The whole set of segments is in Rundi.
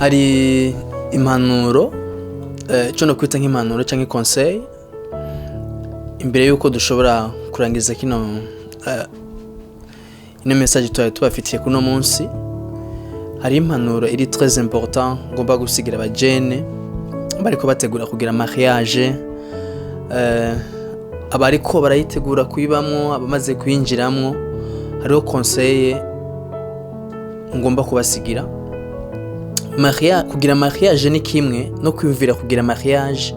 Hari impanuro, cyo no kwita nk'impanuro cyangwa conseil, imbere y'uko dushobora kurangiza kino ino message twari tubafitiye kuno munsi. Hari impanuro iri très important ngomba gusigira abajene bariko bategura kugira mariage, abariko barayitegura kuyibamwo, abamaze kuyinjiramwo. Hariho conseil ngomba kubasigira. Kugira mariage ni kimwe, no kwiyumvira kugira mariage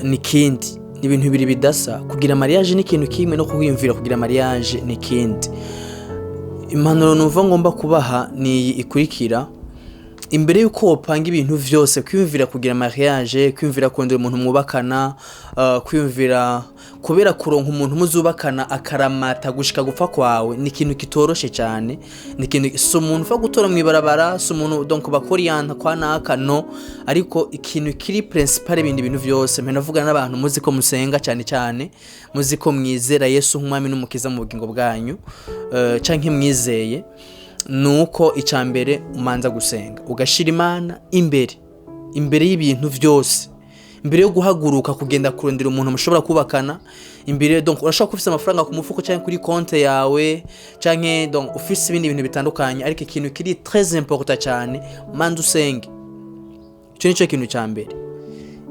ni kindi, ni ibintu bibiri bidasa. Kugira mariage ni ikintu kimwe, no kwiyumvira kugira mariage ni ikindi. Impanuro numva ngomba kubaha ni iyi ikurikira: imbere y'uko wopanga ibintu vyose, kwiyumvira kugira mariage, kwiyumvira kurondera umuntu mwubakana, kwiyumvira kubera kuronka umuntu muzubakana akaramata gushika gupfa kwawe, ni ikintu kitoroshe cyane. Ni ikintu, si umuntu upfa gutora mw'ibarabara, si umuntu donc bakoriyanta kwa naka, no. Ariko ikintu kiri principal, ibindi bintu vyose, mpena vugana n'abantu muzi ko musenga cyane cyane, muzi ko mwizera Yesu nk'umwami n'umukiza mu bugingo bwanyu, canke mwizeye, nuko icya mbere umanza gusenga, ugashira Imana imbere, imbere y'ibintu vyose, imbere yo guhaguruka kugenda kurondera umuntu mushobora kubakana. Imbere, donc, urashobora kuba ufise amafaranga ku mufuko cyangwa kuri konte yawe, canke donc ufise ibindi bintu bitandukanye, ariko ikintu kiri très important cyane, manza usenge. Icyo nicyo kintu cya mbere,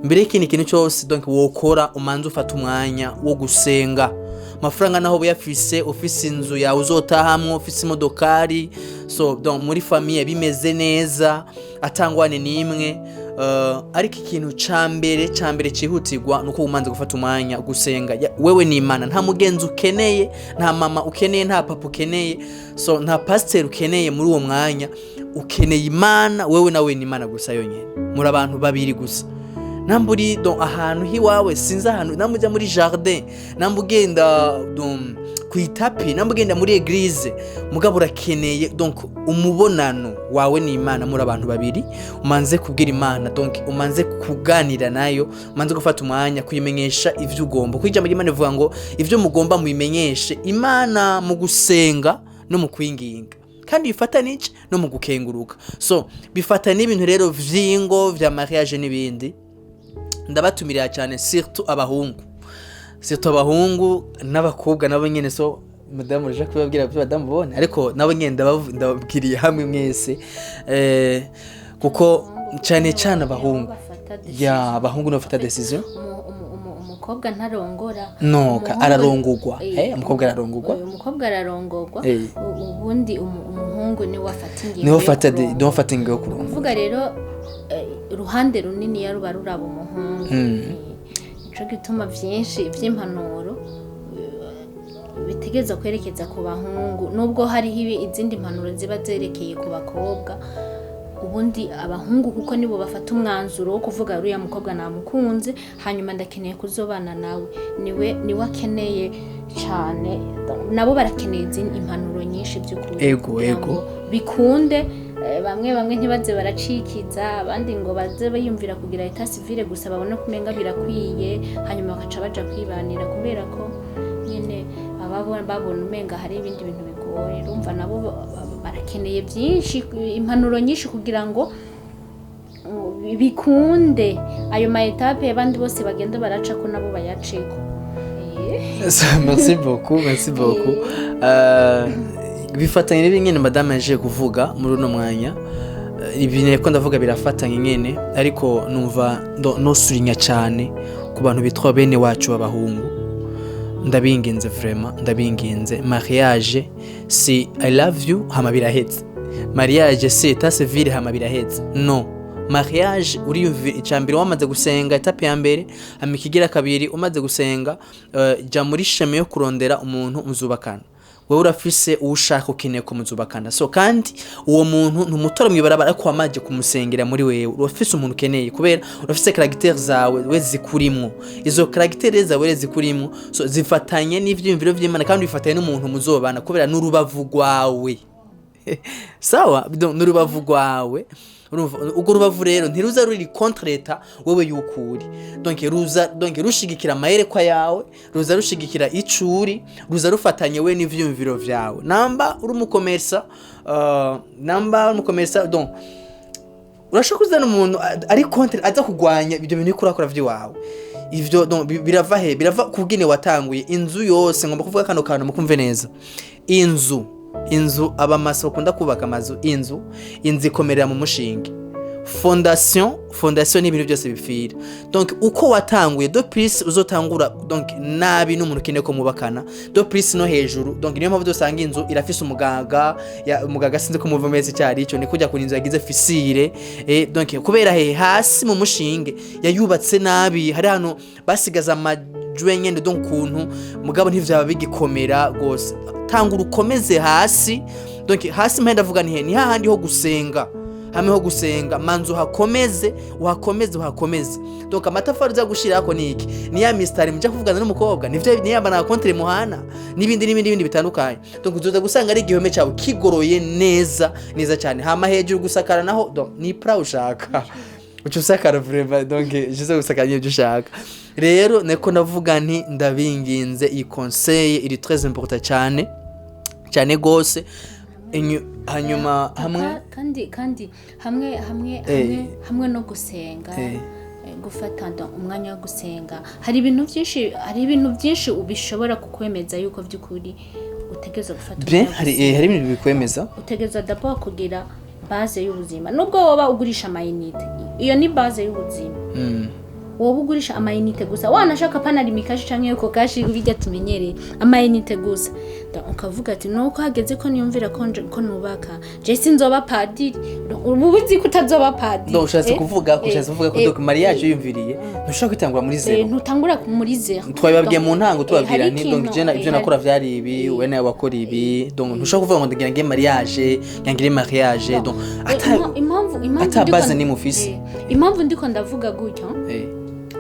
mbere y'ikindi kintu cyose. Donc wokora, umanza ufata umwanya wo gusenga. Amafaranga naho uyafise, ufise inzu yawe uzotahamwo, ufise imodokari, so donc muri famille bimeze neza, atangwane n'imwe, ariko ikintu ca mbere cyihutirwa nuko umanza gufata umwanya gusenga. Wewe ni Imana, nta mugenzi ukeneye, nta mama ukeneye, nta papa ukeneye, so nta pasiteri ukeneye. Muri uwo mwanya ukeneye Imana, wewe nawe ni Imana gusa yonyine, muri abantu babiri gusa. Namba uri donc ahantu hiwawe, sinzi ahantu, namba ujya muri jardin, namba ugenda donc ku itapi, namba ugenda muri église, mugabo urakeneye donc umubonano wawe n'Imana muri abantu babiri. Umanze kubwira Imana, donc umanze kuganira nayo, umanze gufata umwanya kuyimenyesha ivyo ugomba, kuko ijambo ry'Imana rivuga ngo ivyo mugomba mubimenyeshe Imana mu gusenga no mu kwinginga, kandi bifata n'iki, no mu gukenguruka. So bifata n'ibintu rero vy'ingo, vya mariage n'ibindi. Ndabatumirira cyane, surtout abahungu, surtout abahungu n'abakobwa nabo nyene. So madamu uraje kubabwira byo, madamu bone, ariko nabo nyene ndababwiriye hamwe mwese, kuko cyane cyane abahungu. Bafata Ya, abahungu nibo bafata décision. Umukobwa ntarongora. No, ararongogwa. Umukobwa ararongogwa. Umukobwa ararongogwa. Ubundi umuhungu niwe afata ingingo niwe yo ufata kurongora. Niwe afata ingingo yo kurongora. Kuvuga rero, uruhande runini ya ruba ruraba umuhungu. Nico gituma vyinshi vy'impanuro bitegereza kwerekeza ku bahungu, nubwo hariho izindi mpanuro ziba zerekeye ku bakobwa. Ubundi abahungu, kuko nibo bafata umwanzuro wo kuvuga: "Uriya mukobwa namukunze, hanyuma ndakeneye kuzobana nawe." Niwe akeneye cyane, nabo barakeneye izindi impanuro nyinshi by'ukuri kugira ngo bikunde. Bamwe bamwe ntibaze baracikiza, abandi ngo baze bayumvira kugira état civil gusa, babone kumenga birakwiye, hanyuma bakaca baja kwibanira, kubera ko nyene baba babona umenga hari ibindi bintu bigoye. Urumva nabo barakeneye byinshi, impanuro nyinshi, kugira ngo bikunde ayo ma étapes abandi bose bagenda baraca ko nabo bayaceko. Merci beaucoup, merci beaucoup. Bifatanye n'ibi nyene madame yaje kuvuga muri uno mwanya. Ibi niko ndavuga birafatanye nyene, ariko numva nosurinya cyane ku bantu bitwa bene wacu b'abahungu. Ndabinginze, vraiment ndabinginze, mariage si "I love you" hama birahetse, mariage si état civil hama birahetse, no. Mariage uriyumvira icambere wamaze gusenga, étape ya mbere, hama ikigira kabiri, umaze gusenga, jya muri chemin yo kurondera umuntu muzubakana. Wowe urafise uwo ushaka, ukeneye ko muzubakana. So kandi uwo muntu ntumutora mw'ibarabara, ariko wamaze kumusengera muri wewe. Urafise umuntu ukeneye kubera urafise caractère zawe we zikurimwo. Izo caractère zawe zikurimwo, so zifatanye n'ivyiyumviro vy'Imana, kandi bifatanye n'umuntu muzobana, kubera n'urubavu rwawe. Sawa, n'urubavu rwawe. Urumva urwo rubavu rero ntiruza ruri contre l'état wewe yukuri, donc ruza donc rushigikira amayerekwa yawe, ruza rushigikira icuri, ruza rufatanye we n'ivyiyumviro vyawe. Namba uri umukomersa, namba uri umukomersa, donc urashobora kuba ufise umukomersa, Urashobora kuzana umuntu ari contre, aza kugwanya ibyo bintu uriko urakora vy'iwawe. Ivyo donc birava he? Birava kubwine watanguye inzu yose. Ngomba kuvuga kano kantu mukumve neza. Inzu, abamasa bakunda kubaka amazu, inzu ikomerera mu mushinge, fondation. Fondation ni ibintu byose bipfira. Donc uko watanguye, de plus uzotangura donc nabi n'umuntu ukeneye ko mubakana, de plus no hejuru. Donc niyo mpamvu dusanga inzu irafise umugaga ya umugaga, sinzi ko muva meze cyari ico, ni kujya ku inzu yagize fissure. Donc kubera he? Hasi mu mushinge yayubatse nabi, hari hano basigaza amajwe nyene, donc kuntu mugabo ntivyaba bigikomera gose. Tangura ukomeze hasi. Donc hasi mpenda ndavuga ni he? Ni hahandi ho gusenga, hamwe ho gusenga. Manzu uhakomeze, uhakomeze, uhakomeze. Donc amatafari uza gushirako ni iki? Ni ya mistari muja kuvugana n'umukobwa, nivyo, ni ya ma rencontre muhana, n'ibindi n'ibindi n'ibindi bitandukanye. Donc uzoza gusanga ari igihome cyawe kigoroye neza neza cyane. Hama hejuru gusakara naho, donc ni pra ushaka uca usakara vraiment. Donc je gusakara ibyo ushaka. Rero niko ndavuga nti ndabinginze, iyi conseil iri très important cyane cyane gose. Hanyuma hamwe Kandi hamwe hamwe no gusenga, gufata umwanya wo gusenga, hari ibintu byinshi ubishobora kukwemeza yuko by'ukuri utegerezwa gufata Bien, umwanya wo hari gusenga. Hari ibintu bikwemeza. Utegerezwa d'abord kugira base y'ubuzima. Nubwo woba ugurisha amayinite, iyo ni base y'ubuzima. Woba ugurisha amayinite gusa, wanashaka pana Lumicash canke Ecocash, bijya tumenyereye, amayinite gusa. Ukavuga ati nuko hageze ko niyumvira ko ko nubaka, je sinzoba padiri. Ubu uzi ko utazoba padiri. Donc ushatse kuvuga ko ushatse kuvuga ko donc mariage uyumviriye, ntushobora kwitangura muri zéro. Ntutangura muri zéro. Twabibabwiye mu ntango, tubabwira hari nti donc ikintu, je ibyo nakora vyari ibi, we nawe wakora ibi. Donc ntushobora kuvuga ngo ndagira ngire mariage, ngire mariage, donc ata Impamvu ata base nimwe ufise. Impamvu ndiko ndavuga gutyo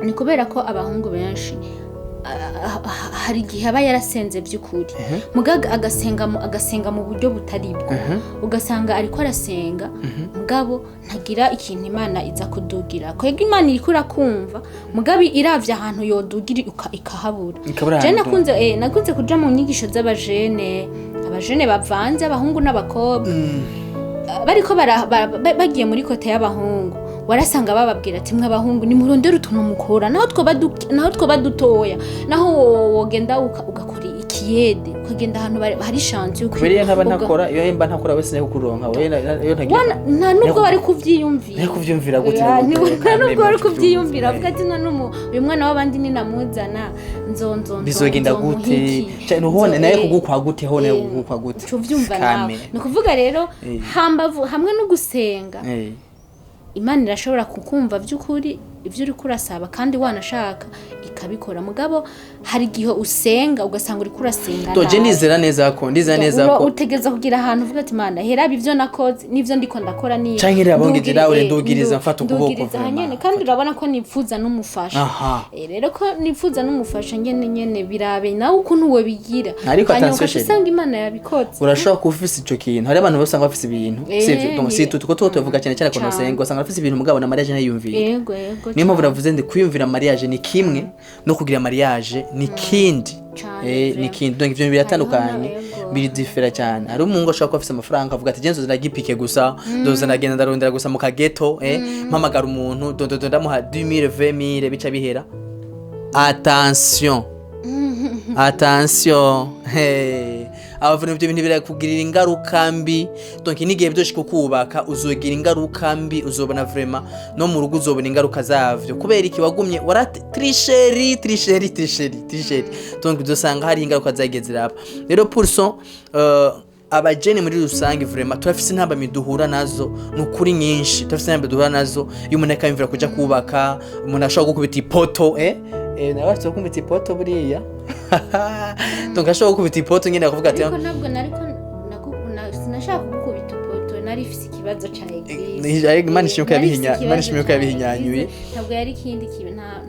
ni kubera ko abahungu benshi, hari igihe aba yarasenze by'ukuri, mugaga agasenga mu buryo butari bwo. Ugasanga ariko arasenga, mugabo ntagira ikintu Imana iza kudugira. Kwega Imana iriko irakumva, mugabo iravye ahantu yodugira ikahabura. Ikabura Je ahantu. nakunze kuja mu nyigisho z'abajene, abajene bavanze, abahungu n'abakobwa. Bariko bagiye muri côté y'abahungu, warasanga bababwira ati: "Mwe abahungu, nimurondere utuntu mukora, naho twoba dutoya, naho wogenda ugakora ikiyede, ukagenda ahantu hari chance." Kubera iyo ntaba ntakora, iyo mba ntakora wese nayo kuronka we iyo ntagira. Nta nubwo bari kuvyiyumvira. Nayo kuvyumvira gute? Oya, nta nubwo bari Kuvyumvira. kuvyiyumvira. Avuga ati: "None uyu mwana w'abandi ninamuzana, nzo nzo nzo Bizogenda nzomuha gute? iki? Cyane uhone nayo kugukwa gute ho, nayo kugukwa gute? Uca uvyumva nawe. Kame. Ni ukuvuga rero, hambavu hamwe no gusenga, Imana irashobora kukumva by'ukuri ibyo uri kurasaba, kandi wanashaka ikabikora. Mugabo hari igihe usenga ugasanga uri kurasenga To je nabi. ndizera neza ko Utegereza kugira ahantu uvuga ati: "Imana, heraba ibyo nakoze n'ibyo ndiko ndakora ni Canke rero abongeze nawe ndugiriza, mfata ukuboko ndugiriza vraiment. Hanyene kandi urabona ko nipfuza n'umufasha. Rero ko nipfuza n'umufasha nyene nyene, birabe nawe ukuntu we bigira." Ariko Hanyuma attention, ugaca chérie. usanga Imana yabikoze. Urashobora kuba ufise ico kintu. Hari abantu usanga bafise ibintu, sivyo? Donc si tuko tuvuga cyane cyane ko Cane. basenga, usanga bafise ibintu mugabo na mariage ntayumvira. Yego. Niyo mpamvu navuze ndi kwiyumvira mariage ni kimwe, no kugira mariage ni kindi. Cane, Ni vraiment. kindi. Donc ivyo biratandukanye, Hariho biri différent cyane. Hari umuhungu ashobora kuba afise amafaranga, avuga ati: "Genzo ndagipike gusa, ndoza ndagenda ndarondera gusa mu kageto, mpamagara umuntu, do do do, ndamuha 2000, 20000, bica bihera." Attention, attention, hey. Abavuna ibyo bintu birakugirira ingaruka mbi. Donc n'igihe byoshika ukubaka, uzogira ingaruka mbi, uzobona vraiment no mu rugo uzobona ingaruka zavyo. Kubera iki? Wagumye wara tricherie, tricherie, tricherie, tricherie. Donc uzosanga hari ingaruka zagiye ziraba. Rero pour ça, abajene muri rusange, vraiment turafise intambamyi duhura nazo, ni ukuri nyinshi. Turafise intambamyi duhura nazo. Iyo umuntu akayumvira kuja kubaka, umuntu ashobora gukubita ipoto, nawe ashobora gukubita ipoto buriya. Donc ashobora gukubita ipoto nyine akavuga ati Ariko ntabwo nariko sinashaka kugukubita ipoto, nari ifise ikibazo ca église. Imana ishimwe ko Nari ifise yabihinya- Imana ikibazo ishimwe ko ca yabihinyanyuye. église, ntabwo yari ikindi kintu, nta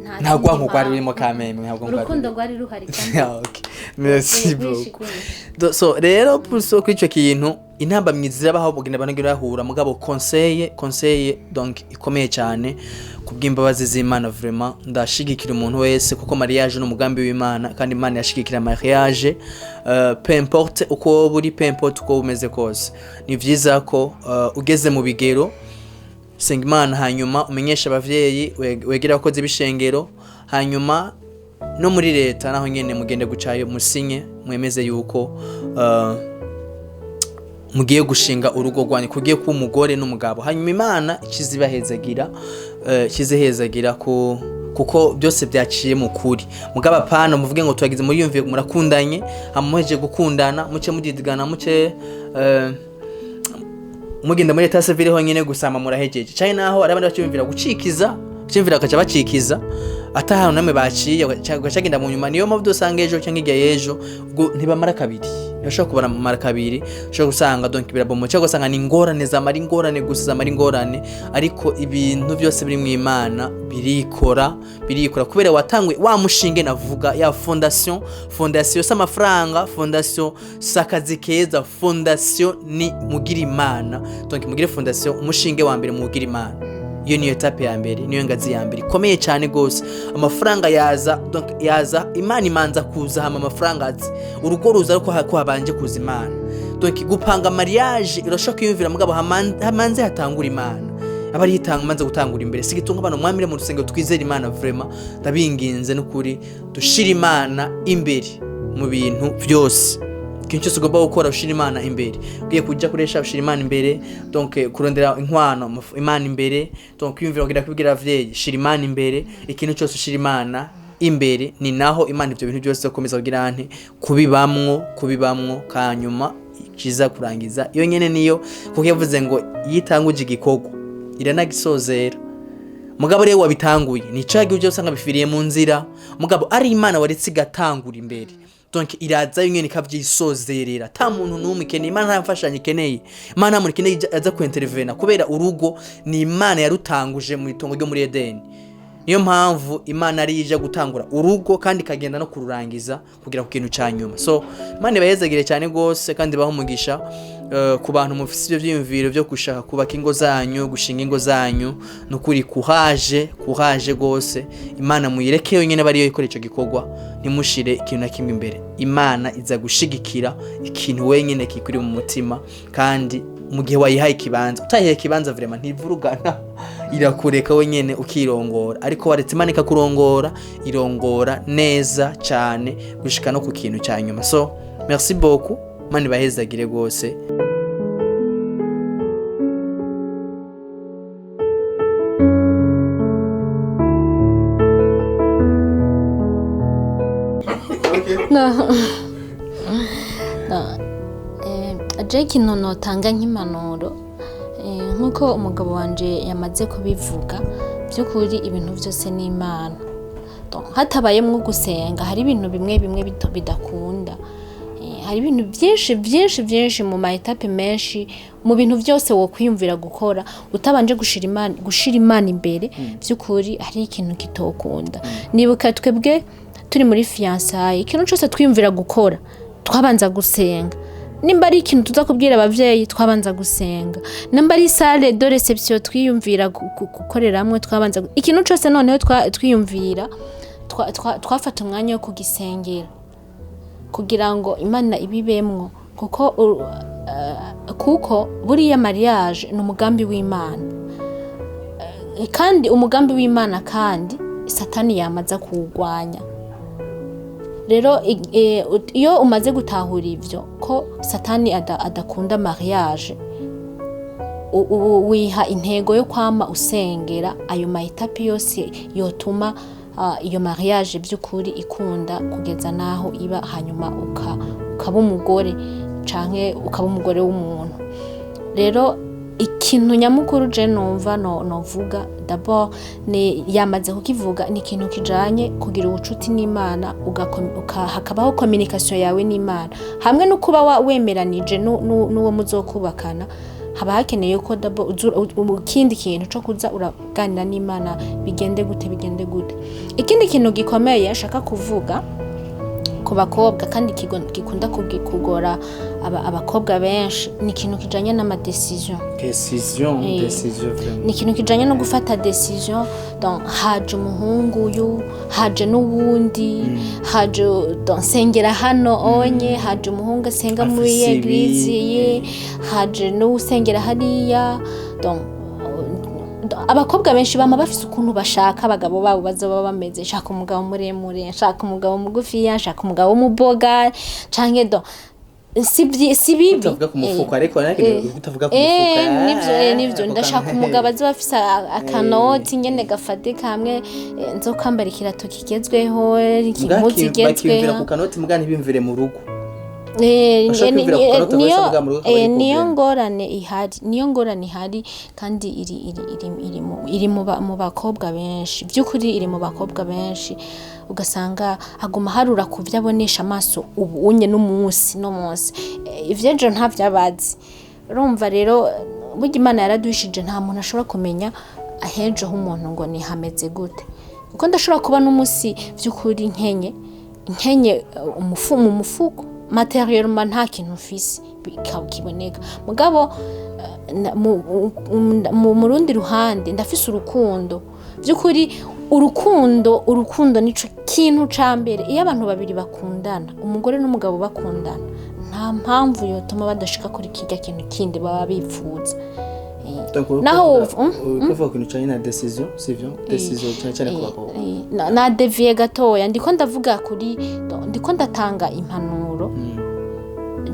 Nta kindi rwanko rwari mpamvu. rurimo kameme, ntabwo rwari Urukundo rurimo. rwari ruhari kandi Ah, okay. Merci rwinshi beaucoup. rwinshi. So rero pour ça, kuri ico kintu, intambamyi zirabaho, mugenda abantu bahura. Mugabo conseil donc ikomeye cyane, kubw'imbabazi z'Imana, vraiment ndashigikira umuntu wese, kuko mariage ni umugambi w'Imana, kandi Imana yashigikira mariage, peu importe uko wowe uri, peu importe uko wowe umeze kose. Ni vyiza ko ugeze mu bigero. Senga Imana, hanyuma umenyeshe abavyeyi, wegere abakozi b'ishengero, hanyuma no muri leta naho nyene mugende gucayo, musinye, mwemeze yuko mugiye gushinga urugo rwanyu, kugiye kuba umugore n'umugabo. Hanyuma Imana ikizibahezagira, ikizihezagira ku kuko byose byaciye mu kuri. Mugabo apana muvuge ngo turagize, muriyumviye, murakundanye, hama muhejeje gukundana muce mudidigana, muce mugenda muri l'état civil honyine gusa, hama murahejeje. Canke naho hari abandi baciyumvira gucikiza, baciyumvira bakaca bacikiza ata hantu namwe baciye, bagaca mu nyuma. Niyo mpamvu dusanga ejo cyangwa hirya y'ejo ubwo ntibamara kabiri, ntibashobora kubamara kabiri. Ushobora gusanga donc birabomoka, cyangwa ugasanga ni ingorane zamara ingorane gusa, zamara ingorane. Ariko ibintu byose biri mu Imana birikora, birikora, kubera watanguye wa mushinge navuga ya fondation. Fondation si amafaranga, fondation si akazi keza, fondation ni mugira Imana. Donc mugire fondation, umushinge wa mbere mugira Imana. Iyo niyo étape ya mbere, niyo ngazi ya mbere ikomeye cyane gose. Amafaranga yaza, donc yaza Imana imanza kuza, hama amafaranga azi. Urugo ruza ariko ko habanje kuza Imana. Donc gupanga mariage urashobora kwiyumvira, mugabo hamanze hatangura Imana, aba ari itanga manze gutangura imbere. Sigitunga abantu mwamire mu rusengero, twizere Imana vraiment. Ndabinginze n'ukuri, dushira Imana imbere mu bintu byose. Ikintu cyose ugomba gukora, ushira Imana imbere. Ugiye kujya kuresha, ushira Imana imbere. Donc kurondera inkwano, Imana imbere. Donc kwiyumvira kugira kubwira abavyeyi, shira Imana imbere. Ikintu cyose ushira Imana imbere, ni naho Imana ivyo bintu byose gukomeza kugira nte kubibamwo, kubibamwo, kanyuma kiza kurangiza iyo nyene niyo, kuko yavuze ngo yitanguje igikorwa iranagisozera. Mugabo rero wabitanguye ni cya gihe ujya usanga bifiriye mu nzira. Mugabo ari Imana waretse igatangura imbere, donc iraza yo nyene ikavyisozerera, ta muntu n'umwe ikeneye. Imana nta mfashanyo ikeneye, Imana nta muntu ikeneye aza kuintervena, kubera urugo ni Imana yarutanguje mu itongo ryo muri Edeni. Niyo mpamvu Imana ari ije gutangura urugo kandi ikagenda no kururangiza kugera ku kintu cya nyuma. So Imana ibahezagire cyane rwose kandi ibahe umugisha. Ku bantu mufite ibyo byiyumviro byo gushaka kubaka ingo zanyu, gushinga ingo zanyu, ni ukuri kuhaje, kuhaje rwose. Imana muyireke yonyine aba ariyo ikora icyo gikorwa, ntimushire ikintu na kimwe imbere. Imana iza gushigikira ikintu wenyine kikuri mu mutima, kandi mu gihe wayihaye ikibanza. Utayihaye ikibanza, vraiment ntivurugana, irakureka wenyine ukirongora. Ariko waretse Imana ikakurongora, irongora neza cyane gushika no ku kintu cya nyuma. So merci beaucoup, Imana ibahezagire rwose. No. No. Je ikintu notanga nk'impanuro, nk'uko umugabo wanje yamaze kubivuga, by'ukuri ibintu byose ni Imana. Donc, hatabayemwo gusenga, hari ibintu bimwe bimwe bidakunda. Hari ibintu byinshi byinshi byinshi mu ma étapes menshi, mu bintu byose wokwiyumvira gukora utabanje gushira Imana imbere, by'ukuri hari ikintu kitokunda. Nibuka twebwe turi muri fiançailles, ikintu cyose twiyumvira gukora twabanza gusenga. Nimba ari ikintu tuza kubwira abavyeyi, twabanza gusenga. Nimba ari salle de réception twiyumvira gukoreramwo, twabanza ikintu cyose noneho twiyumvira twafata umwanya wo kugisengera kugira ngo Imana ibibemwo, kuko buriya mariage ni umugambi w'Imana. Kandi umugambi w'Imana kandi Satani yamaza kuwugwanya. Rero iyo umaze gutahura ivyo ko Satani adakunda mariage, wiha intego yo kwama usengera ayo ma étapes yose yotuma iyo mariage by'ukuri ikunda kugeza naho iba, hanyuma ukaba umugore canke ukaba umugore w'umuntu. Rero ikintu nyamukuru je numva no novuga d'abord, ni yamaze kukivuga, ni ikintu kijanye kugira ubucuti n'Imana, hakabaho communication yawe n'Imana, hamwe no kuba wemeranije n'uwo muzokubakana. Haba hakeneye ko d'abord ikindi kintu co kuza uraganira n'Imana, bigende gute, bigende gute. Ikindi kintu gikomeye nshaka kuvuga ku bakobwa, kandi gikunda kugora abakobwa benshi, ni ikintu kijanye n'ama décision. Décision. Décision vraiment. Ni ikintu kijanye no gufata décision. Donc haje umuhungu uyu, haje n'uwundi, haje, donc sengera hano onye, haje umuhungu asenga muri Afise ibi. église ye, haje n'uwusengera hariya. Donc Abakobwa benshi bama bafise ukuntu bashaka abagabo babo bazoba bameze: nshaka umugabo muremure, nshaka umugabo mugufiya, nshaka umugabo w'umuboga, canke do si bibi. Utavuga ku mufuko, ariko utavuga ku mufuka. Nivyo, nivyo. Ako Ndashaka kantu. umugabo azoba afise akanoti nyene gafatika, hamwe nzokwambara ikirato kigezweho, Muga impuzu bakiyumvira igezweho. ku kanoti, muga ntibiyumvire mu rugo. Bashaka kwiyumvira ku kanoti gusa, muga mu rugo akaba ari Niyo problème. ngorane ihari, niyo ngorane ihari, kandi iri mu bakobwa benshi, by'ukuri iri mu bakobwa benshi. Ugasanga aguma harura ku byo abonesha amaso ubu unye n'umunsi no munsi. Ivy'ejo ntavyabazi. Urumva rero, burya Imana yaraduhishije, nta muntu ashobora kumenya ahejo h'umuntu ngo ni hameze gute, kuko ndashobora kuba n'umunsi by'ukuri nkenye mu mufuko, matériellement nta kintu mfise kiboneka, mugabo mu rundi ruhande ndafise urukundo. By'ukuri urukundo nico kintu ca mbere. Iyo abantu babiri bakundana, umugore n'umugabo bakundana, nta mpamvu yotuma badashika kuri kirya kintu kindi baba bipfuza. Donc, uriko Naho uvuga ku kintu canye na décision, sivyo? Décision cyane cyane ku bakobwa. Na dévié gatoya, ndiko ndavuga kuri, ndiko ndatanga impanuro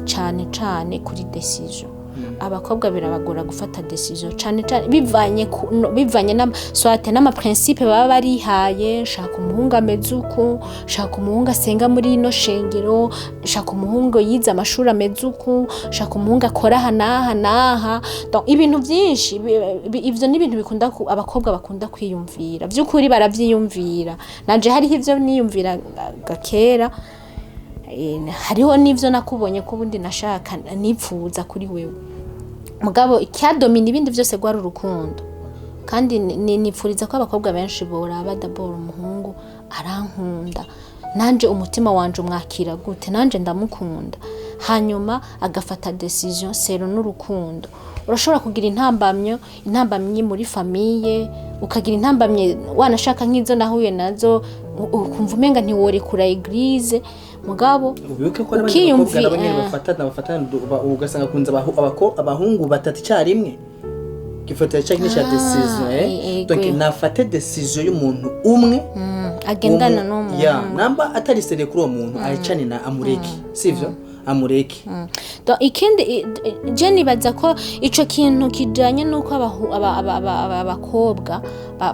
cane cane kuri décision. Abakobwa birabagora gufata décision, cane cane bivanye bivanye na soit n'ama principe baba barihaye: shaka umuhungu ameze uku, shaka umuhungu asenga muri ino shengero, shaka umuhungu yize amashuri ameze uku, shaka umuhungu akora aha n'aha n'aha. Donc, ibintu byinshi ivyo ni ibintu bikunda abakobwa bakunda kwiyumvira, by'ukuri baravyiyumvira. Nanje hariho ivyo niyumvira gakera. Hariho n'ivyo nakubonye ko ubundi nashaka, nipfuza kuri wewe, mugabo icyadomina ibindi byose rwari urukundo. Kandi nipfuriza ko abakobwa benshi boraba d'abord umuhungu arankunda, nanje umutima wanje umwakira gute, nanje ndamukunda, hanyuma agafata décision selon n'urukundo. Urashobora kugira intambamyi muri famille, ukagira intambamyi wanashaka nk'izo nahuye nazo, ukumva umenga ntiworekura église, mugabo Ubibuke ko n'abandi bakobwa nabo nyene bafatana, ugasanga akunze abahungu batatu icyarimwe, gifatira cya kimwe cya décision. Donc nafate décision y'umuntu umwe. Agendana n'uwo Ya, muntu. namba atari sérieux kuri uwo muntu, ayicane na amureke, sivyo? Amureke. Donc, ikindi je nibaza ko ico kintu kijanye n'uko abakobwa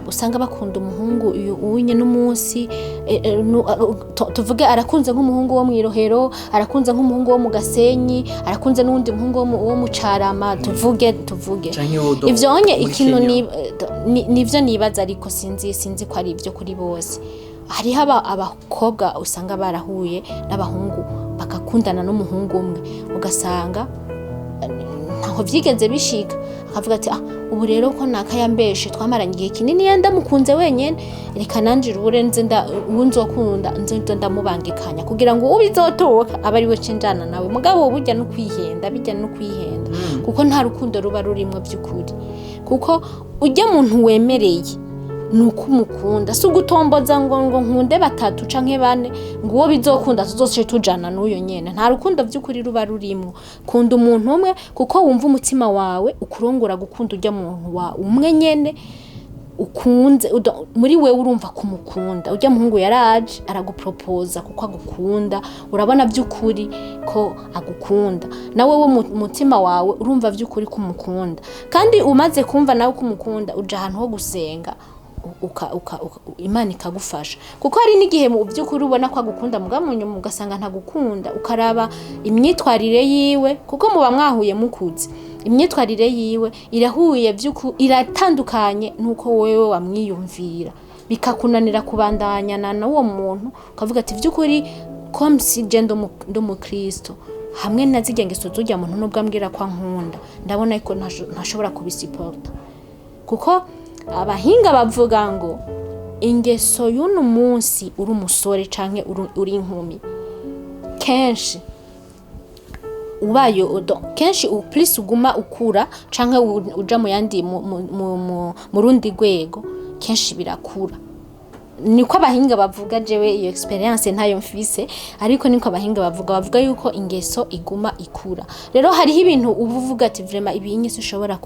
usanga bakunda umuhungu uyu unye n'umunsi, tuvuge arakunze nk'umuhungu wo mw'irohero, arakunze nk'umuhungu wo mu Gasenyi, arakunze n'uwundi muhungu wo mu Carama, tuvuge. Canke wo Ivyo onye muri ikintu Kenya. Nivyo nibaza, ariko sinzi ko ari ibyo kuri bose. Hariho abakobwa usanga barahuye n'abahungu, bagakundana n'umuhungu umwe, ugasanga ntaho vyigeze bishika, akavuga ati: "Ah, ubu rero ko nakayambeshe, twamaranye igihe kinini, ya ndamukunze wenyene, reka nanje ubure nze nda uwo nzokunda nze ndamubangikanya kugira ngo ubizotoka abe ari we cinjana nawe." Mugabo burya no kwihenda, bijya no kwihenda, kuko nta rukundo ruba rurimwo by'ukuri, kuko ujya muntu wemereye ni uko umukunda, si ugutomboza ngo nkunde batatu canke bane, ngo uwo bizokunda tuzoce tujana n'uyo nyene. Nta rukundo by'ukuri ruba rurimwo. Kunda umuntu umwe, kuko wumva umutima wawe ukurongora gukunda ujya muntu wa umwe nyene ukunze. Muri wewe urumva kumukunda. Ujya muhungu yaraje aragupropoza kuko agukunda, urabona by'ukuri ko agukunda, nawe we mu mutima wawe urumva by'ukuri ko umukunda. Kandi umaze kumva nawe ko umukunda, uja ahantu ho gusenga, Imana ikagufasha, kuko hari n'igihe mu by'ukuri ubona ko agukunda, mugabo mu nyuma ugasanga ntagukunda. Ukaraba imyitwarire yiwe, kuko muba mwahuye mukuze, imyitwarire yiwe irahuye by'ukuri iratandukanye n'uko wewe wamwiyumvira, bikakunanira kubandanyana n'uwo muntu, ukavuga ati: "By'ukuri comme si je ndi umukristo, hamwe na zirya ngeso z'urya muntu, nubwo ambwira ko ankunda, ndabona ko ntashobora kubisiporta." Kuko abahinga bavuga ngo ingeso y'uno munsi uri umusore canke uri inkumi, kenshi ubaye kenshi plus uguma ukura canke uja mu yandi mu rundi rwego, kenshi birakura. Niko abahinga bavuga. Jewe iyo expérience ntayo mfise, ariko niko abahinga bavuga yuko ingeso iguma ikura. Rero hariho ibintu uba uvuga ati vraiment ibi ingeso ushobora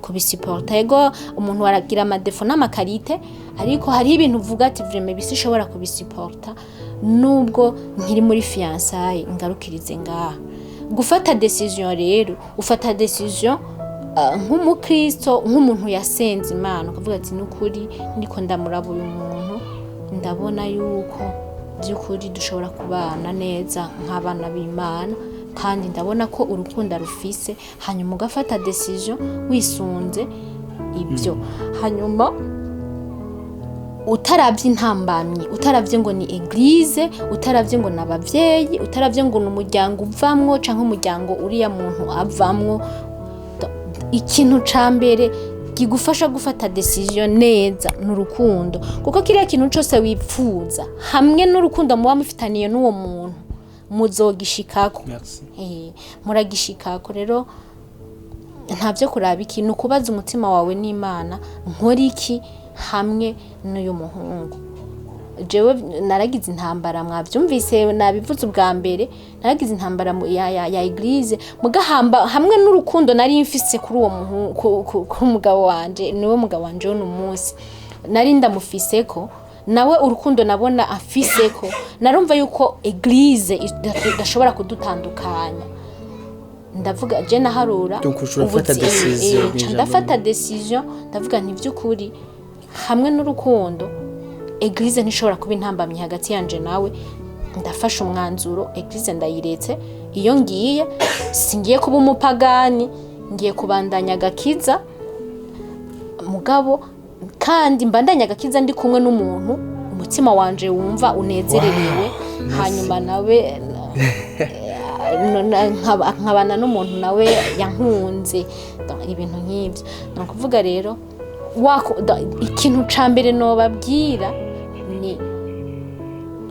kubisupporta. Ego, umuntu aragira ama défauts n'ama qualités, ariko hariho ibintu uvuga ati vraiment ibi sinshobora kubisupporta nubwo nkiri muri fiançailles, ngarukirize ngaha. Gufata décision rero, ufata décision nk'umukristo, nk'umuntu yasenze Imana, ukavuga ati nukuri ndiko ndamuraba uyu muntu, ndabona yuko by'ukuri dushobora kubana neza nk'abana b'Imana, kandi ndabona ko urukundo arufise. Hanyuma ugafata décision wisunze ibyo, hanyuma utaravye intambamyi, utaravye ngo ni église, utaravye ngo ni abavyeyi, utaravye ngo ni umuryango uvamwo canke umuryango uriya muntu avamwo. Ikintu ca mbere kigufasha gufata décision neza ni urukundo, kuko kiriya kintu cose wipfuza hamwe n'urukundo muba mufitaniye n'uwo muntu muzogishikako. Merci. Muragishikako. Rero nta byo kuraba iki, ni ukubaza umutima wawe n'Imana: nkora iki hamwe n'uyu muhungu? Jewe naragize intambara, mwabyumvise, nabivuze ubwa mbere, naragize intambara ya église, mugahamba hamwe n'urukundo nari mfise kuri uwo muhungu, ku mugabo wanje, niwe mugabo wanje w'uno munsi. Nari ndamufise ko nawe urukundo nabona afise ko narumva yuko église idashobora kudutandukanya. Ndavuga je naharura Donc ushobora gufata décision mw'ijambo. Ndafata décision, ndavuga nti by'ukuri hamwe n'urukundo église ntishobora kuba intambamyi hagati yanje nawe. Ndafashe umwanzuro, église ndayiretse. Iyo ngiye singiye kuba umupagani, ngiye kubandanya agakiza, mugabo kandi mbandanya agakiza ndi kumwe n'umuntu umutima wanje wumva unezererewe. Hanyuma nawe nkabana n'umuntu nawe yankunze. Donc, ibintu nk'ibyo ni ukuvuga rero ikintu ca mbere nobabwira ni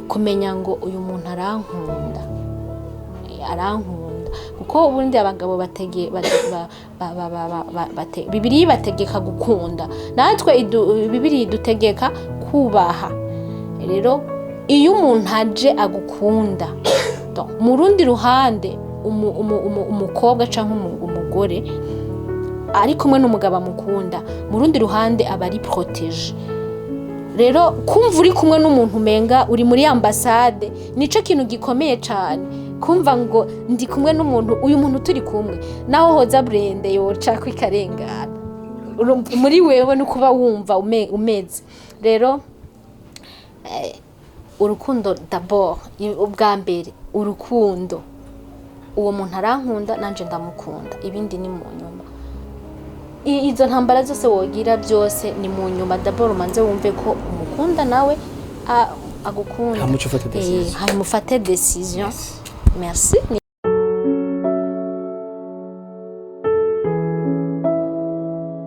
kumenya ngo uyu muntu arankunda. Arankunda kuko ubundi abagabo batege bate- ba- ba- ba- ba- ba- ba- bate- Bibiliya ibategeka gukunda, natwe Bibiliya idutegeka kubaha. Rero iyo umuntu aje agukunda, donc, mu rundi ruhande umukobwa cyangwa umugore ari kumwe n'umugabo amukunda, mu rundi ruhande aba ari protégée. Rero kumva uri kumwe n'umuntu umenga uri muri ambasade, nico kintu gikomeye cyane. Kumva ngo ndi kumwe n'umuntu, uyu muntu turi kumwe naho hoza burende yoca kwikarengana. Muri wewe no kuba wumva umeze rero urukundo d'abord, ubwa mbere urukundo, uwo muntu arankunda nanje ndamukunda, ibindi ni mu nyuma. Izo ntambara zose wogira byose ni mu nyuma. D'abord umanze wumve ko umukunda nawe agukunda. Hama uce ufata décision. Hanyuma ufate décision. Merci.